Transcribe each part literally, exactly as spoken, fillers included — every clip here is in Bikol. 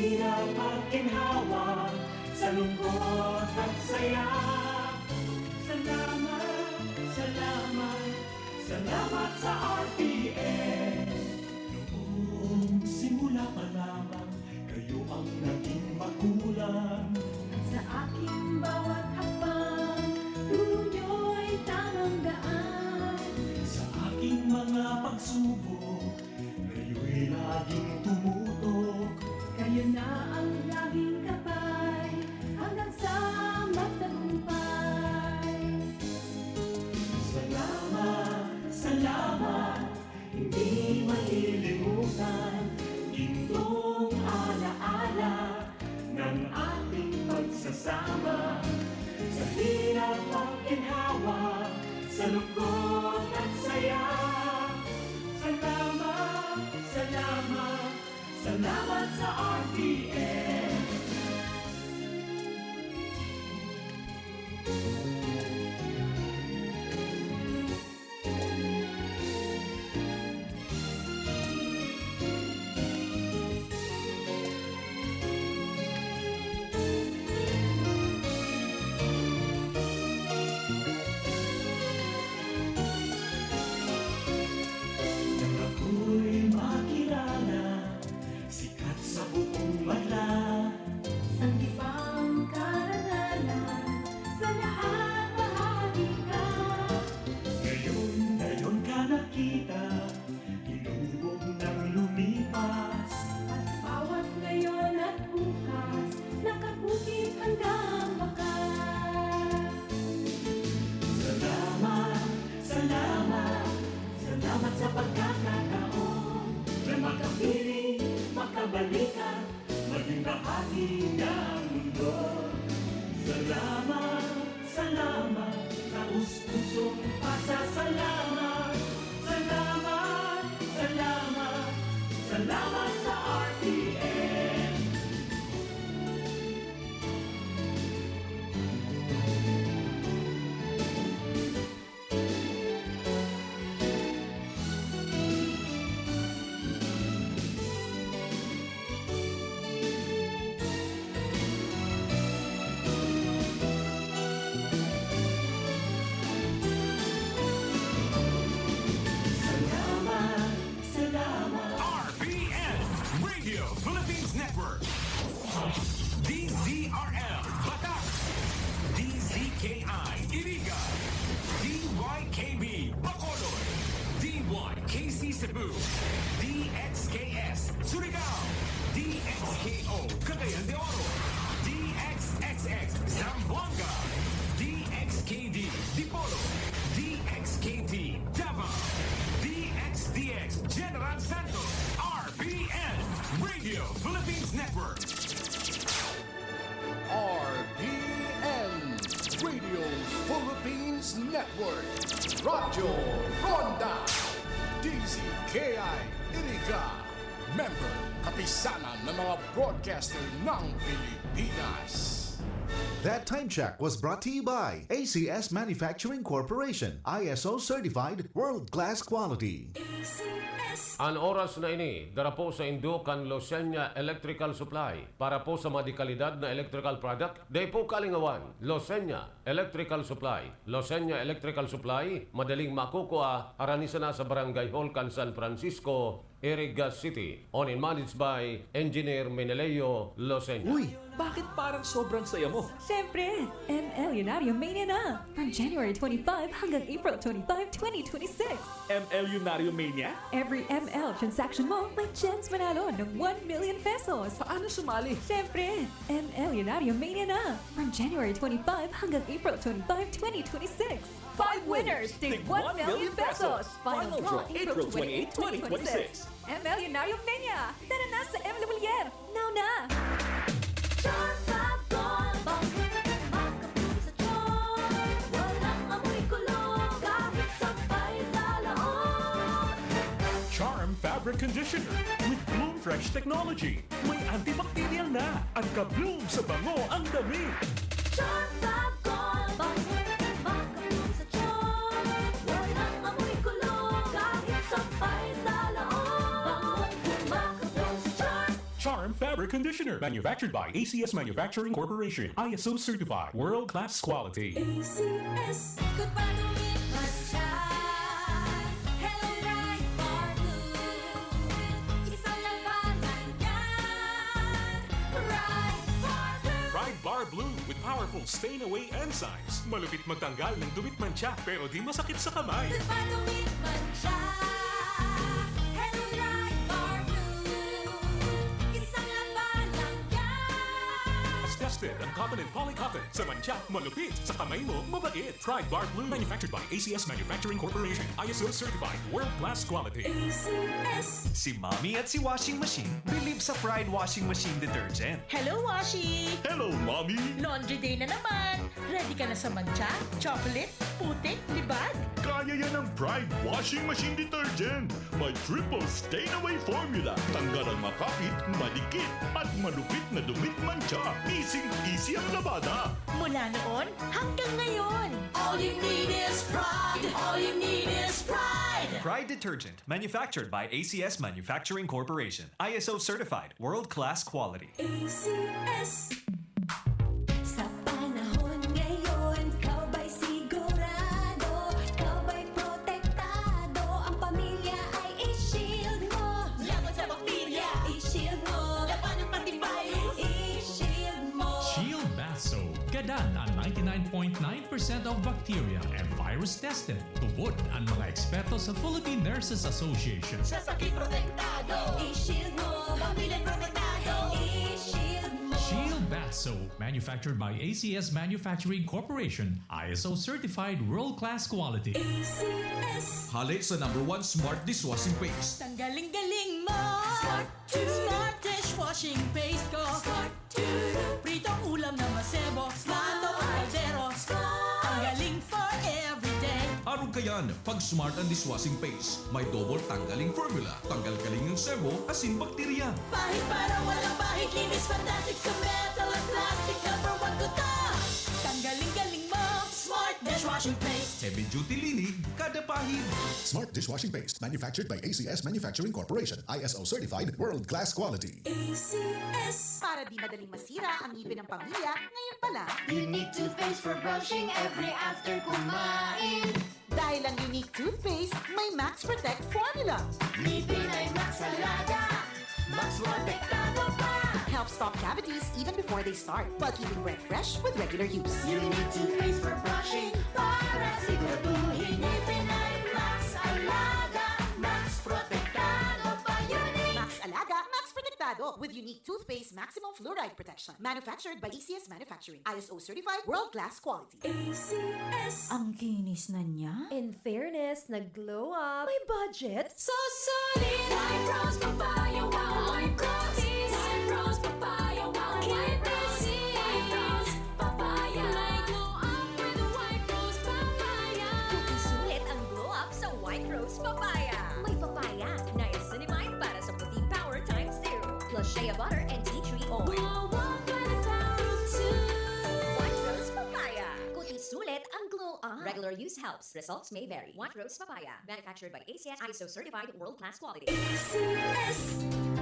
Hirap at ginhawa, sa lungkot at saya. Salamat, salamat, salamat sa R T N. Noong simula pa lamang, kayo ang naging magulang. Sa aking bawat hakbang, turo niyo'y tamang daan. Sa aking mga pagsubok, kayo'y laging tumutok. Kayo na ang laging gabay, hanggang sa magtagumpay. Salamat, salamat, hindi malilimutan. Gintong alaala ng ating pagsasama. Sa hirap at ginhawa, sa lungkot at saya. Salamat, salamat, salamat sa R T N. Nang ako'y makilala, sikat sa buong banla. Sanggipang karangalan, sa lahat bahagi ka. Ngayon, ngayon ka nakita, inubog nang lumipas. At bawat ngayon at bukas, nakabukit hanggang wakas. Salamat, salamat, salamat sa pagkakataon na makapiling, makabalikan, maging bahagi ng mundo. Salamat, salamat, taos-pusong pasasalamat. Salamat, salamat, salamat sa R T N. Salamat, salamat. R P N, Radio Philippines Network. D Z R L, Batac. D Z K I, Iriga. D Y K B, Bacolod. D Y K C Cebu. D X K S, Surigao. D X K O, Cagayan de Oro. D X X X, Zamboanga. D X K D, Dipolog. D X K T, Davao. D X D X, General Santos. R P N, Radio Philippines Network. R P N, Radio Philippines Network. Radyo Ronda. D Z K I Iriga. Member, Kapisanan ng mga Broadcaster ng Pilipinas. That time check was brought to you by A C S Manufacturing Corporation, I S O certified, world-class quality. A C S. An oras na ini, dara po saindo kan Losenya Electrical Supply. Para po sa mga dekalidad na electrical product, dai po kalingawan. Losenya Electrical Supply. Losenya Electrical Supply, madaling makukua, harani sana sa Barangay Hall kan San Francisco, Iriga City. Owned and managed by Engineer Meneleo Losenya. Uy! Bakit parang sobrang saya mo? Siyempre, M L Lunario Mania na! From January twenty-five hanggang April twenty-five, twenty twenty-six. M L Lunario Mania? Every M L transaction mo, may chance manalo ng one million pesos. Paano sumali? Siyempre, M L Lunario Mania na! From January twenty-five hanggang April twenty-five, twenty twenty-six. Five winners, tig one million pesos. Final draw, April twenty-eight, twenty twenty-six. M L Lunario Mania! Tara na sa M L Lumiere! Now na! Charm Fab Gold, bango, makapul sa tiyan. Walang amoy kulog, kahit sampay sa laot. Charm Fabric Conditioner with Bloom Fresh Technology. May antibacterial na. Ang ka-Bloom sa bango ang damit. Charm Fab Gold, bango, makapul sa tiyan. Walang amoy kulog, kahit sampay sa laot. Bangong makapul sa tiyan. Charm Fabric Conditioner. Manufactured by A C S Manufacturing Corporation. I S O certified. World class quality. A C S. Goodbye to me, Mancha. Hello, Pride Bar Blue. Isang labanan yan. Pride Bar Blue. Pride Bar Blue with powerful stain away enzymes. Malupit magtanggal ng dumi't mancha, pero di masakit sa kamay. Goodbye to me, Mancha. Hello, Pride Bar Blue. Isang labanan yan. Tested ang cotton and poly cotton. Sa mancha, malupit. Sa kamay mo, mabait. Pride Bar Blue. Manufactured by A C S Manufacturing Corporation. I S O certified. World class quality. A C S. Si Mommy at si Washing Machine believe sa Pride Washing Machine Detergent. Hello, Washi! Hello, Mommy! Laundry day na naman! Ready ka na sa mancha, chocolate, putik, libag? Kaya yan ng Pride Washing Machine Detergent! May triple stain away formula. Tanggal ang makapit, madikit, at malupit na dumi't mancha. Easy-easy ang labada. Mula noon hanggang ngayon. All you need is Pride. All you need is Pride. Pride Detergent, manufactured by A C S Manufacturing Corporation. I S O certified, world-class quality. A C S. Sa panahon ngayon, ikaw ba'y sigurado? Ikaw ba'y protektado? Ang pamilya ay i-shield mo. Laban sa bakterya, i-shield mo. Laban ng antivirus, i-shield mo. Shield Bath Soap. Gadan ang ninety-nine point nine percent of bacteria and virus tested. Tubod ang mga eksperto sa Philippine Nurses Association. Sa sakit protektado, i-shield mo. Pamilya protektado, i-shield mo. Shield Bath Soap, manufactured by A C S Manufacturing Corporation, I S O certified world-class quality. A C S. Hale sa number one smart dishwashing paste. Tanggaling-galing mo! Smart Smart dishwashing paste ko. Smart Pritong ulam na masebo. Smart ang kaldero. Ang galing for everyday. Arog kayan, pag Smart ang dishwashing paste, may double tanggaling formula. Tanggal kaling ang sebo, asin bakterya. Pahid para walang bahid, linis fantastic sa metal at plastic. Number one ko to. Tanggaling-galing mo. Smart dishwashing paste. Heavy duty linig, kada pahid. Smart dishwashing paste, manufactured by A C S Manufacturing Corporation, I S O certified, world class quality. A C S. Para di madaling masira ang ngipin ng pamilya, ngayon pa lang. Unique toothpaste for brushing every after kumain. Dahil ang Unique toothpaste may Max Protect formula. Ngipin ay Max Alaga, Max Protektado pa. Helps stop cavities even before they start, while keeping breath fresh with regular use. Unique toothpaste for brushing para siguraduhin ngipin ay Max Alaga, Max Protektado pa. Unique. Max Alaga, Max Protektado with Unique Toothpaste Maximum Fluoride Protection. Manufactured by A C S Manufacturing. I S O certified, world class quality. A C S. Ang kinis na niya. In fairness, nag-glow up. May budget? So solid! White Rose Papaya, wow! White Rose! White Rose Papaya, wow! White Rose! White Rose Papaya! May glow up with White Rose Papaya! Sulit ang glow up sa White Rose Papaya. May papaya, niacinamide para sa puting power times two. Plus shea butter and tea tree oil. Glow up with power two. White Rose Papaya. Kuti sulit ang glow up. Regular use helps. Results may vary. White Rose Papaya. Manufactured by A C S, I S O certified, world class quality. A C S.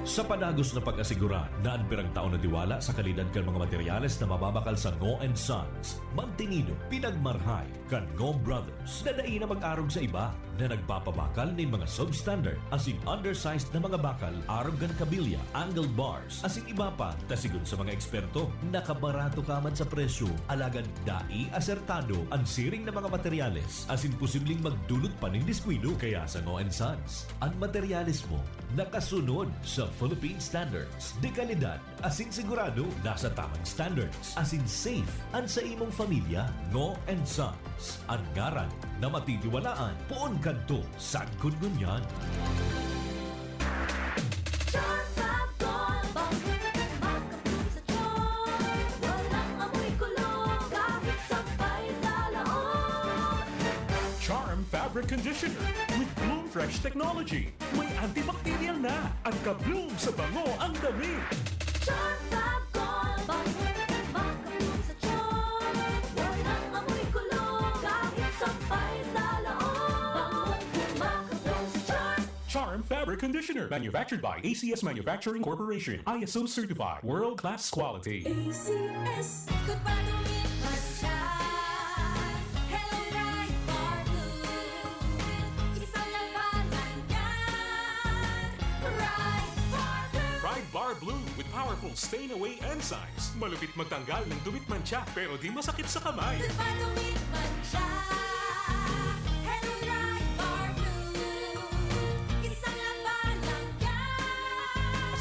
Sa padagos na pag-asigurar na an pirang taon na tiwala sa kalidad kan mga materyales na mababakal sa Ngo and Sons, mantinido, pinagmarhay kan Ngo Brothers na dai na mag-arog sa iba na nagpapabakal nin mga substandard asin undersized na mga bakal arog kan kabilya, angled bars, asin iba pa, ta sigon sa mga eksperto, nakabarato ka man sa presyo, alagad dai asertado an siring na mga materyales asin posibleng magdulot pa nin diskuido. Kaya sa Ngo and Sons, an materyales mo nakasunod sa Philippine Standards de Calidad asin sigurado nasa tamang standards asin safe an sa imong pamilya. Ngo and Sons, an ngaran na matitiwalaan poon kadto sagkod ngunyan. Charm Fab Gold, bangkit at makapulong sa tiyan. Walang amoy kulog, kahit sabay sa laot. Charm Fabric Conditioner with Bloom Fresh Technology. May antibacterial na at ka-bloom sa bango ang damit. Charm Fab Gold, bangkit at makapulong sa tiyan. Walang amoy kulog, kahit sabay sa laot. Bango at makapulong sa tiyan. Charm Fabric Conditioner, manufactured by A C S Manufacturing Corporation, I S O certified, world-class quality. A C S. Kung pa dumit man siya, Hello Pride Bar Blue. Isang labanan yan, Pride Bar Blue. Pride Bar Blue with powerful stain away enzymes. Malupit magtanggal ng dumit mancha pero di masakit sa kamay. Kung pa dumit man siya, Hello Pride Bar Blue. Isang labanan yan.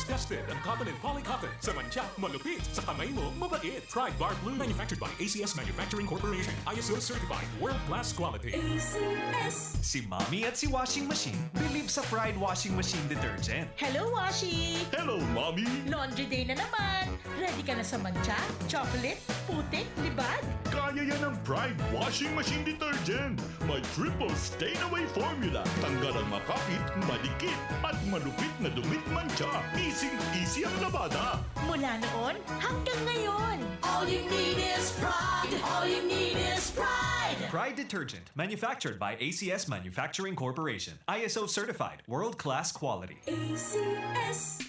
Tested ang cotton and poly cotton. Sa mancha, malupit. Sa kamay mo, mabait. Pride Bar Blue, manufactured by A C S Manufacturing Corporation. I S O certified, world-class quality. A C S. Si Mommy at si Washing Machine bilib sa Pride Washing Machine Detergent. Hello, Washi! Hello, Mommy! Laundry day na naman! Ready ka na sa mancha, chocolate, putik, libag? Kaya yan ng Pride Washing Machine Detergent. May triple stain away formula. Tanggal ang makapit, madikit, at malupit na dumit mancha. Easy-easy ang labada. Mula noon hanggang ngayon. All you need is Pride. All you need is Pride. Pride Detergent, manufactured by A C S Manufacturing Corporation. I S O certified, world-class quality. A C S.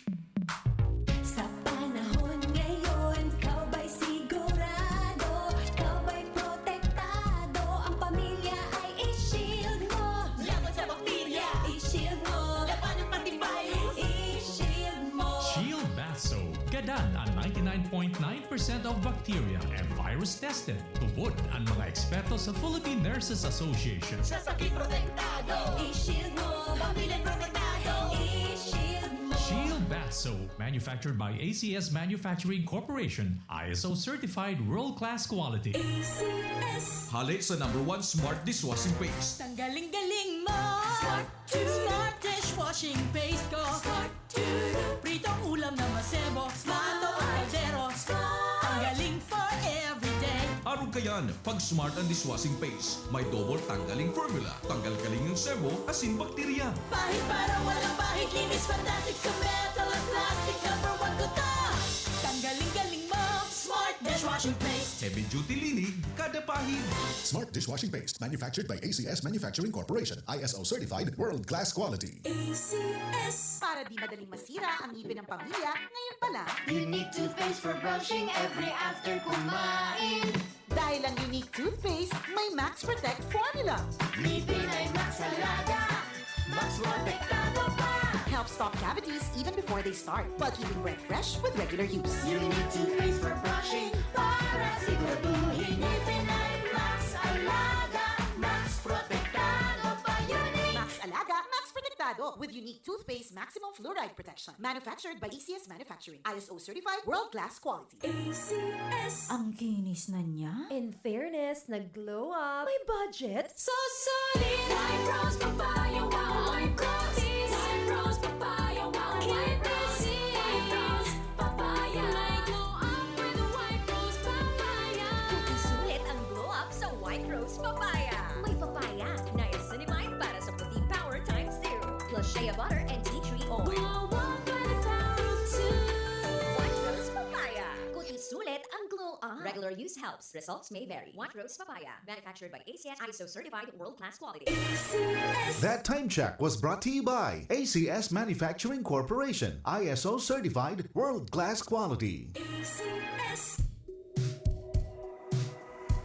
Sa panahon ngayon, ikaw ba'y sigurado? Ikaw ba'y protektado? Ang pamilya ay i-shield mo. Laban sa bakterya, i-shield mo. Laban ng pati virus, i-shield mo. Shield Bath Soap. Gadan ang ninety-nine point nine percent of bacteria and virus tested. Tubod ang mga eksperto sa Philippine Nurses Association. Sa sakit protektado, i-shield mo. Pamilya protektado, i-shield mo. Shield Bath Soap, manufactured by A C S Manufacturing Corporation, I S O certified world-class quality. A C S. Hale sa number one smart dishwashing paste. Tanggaling-galing mo! Smart to. Smart dishwashing paste ko! Smart to. Pritong ulam na masebo, plato o kaldero. Ang galing for everyday. Arog kayan, pag smart ang dishwashing paste, may double tanggaling formula. Tanggal galing ang sebo, asin bakterya. Pahid para walang pahid, linis fantastic sa metal at plastic. Number one ko to. Tanggaling-galing mo! Smart dishwashing paste. Heavy duty linig, kada pahid. Smart dishwashing paste, manufactured by A C S Manufacturing Corporation, I S O certified, world class quality. A C S. Para di madaling masira ang ngipin ng pamilya, ngayon pa lang. Unique toothpaste for brushing every after kumain. Dahil ang Unique Toothpaste may Max Protect Formula. Ngipin ay Max Alaga, Max Protektado pa. Helps stop cavities even before they start, while keeping breath fresh with regular use. Unique toothpaste for brushing para siguraduhin ngipin ay Max Alaga, Max Protektado pa. Unique. Max Alaga, Max Protektado with Unique Toothpaste Maximum Fluoride Protection. Manufactured by A C S Manufacturing. I S O certified, world-class quality. A C S. Ang kinis na niya. In fairness, nag-glow up. May budget? So solid! White Rose Papaya, wow! White Rose! White Rose Papaya, wow! White Rose! White Rose Papaya! May glow up with White Rose Papaya! Sulit ang glow up sa White Rose Papaya. May papaya, niacinamide para sa puti power times two. Plus shea butter and tea tree oil. Glow up with power two! White Rose Papaya. Kuti sulit ang glow up. Regular use helps. Results may vary. White Rose Papaya. Manufactured by A C S, I S O certified, world class quality. That time check was brought to you by A C S Manufacturing Corporation, I S O certified, world class quality. A C S.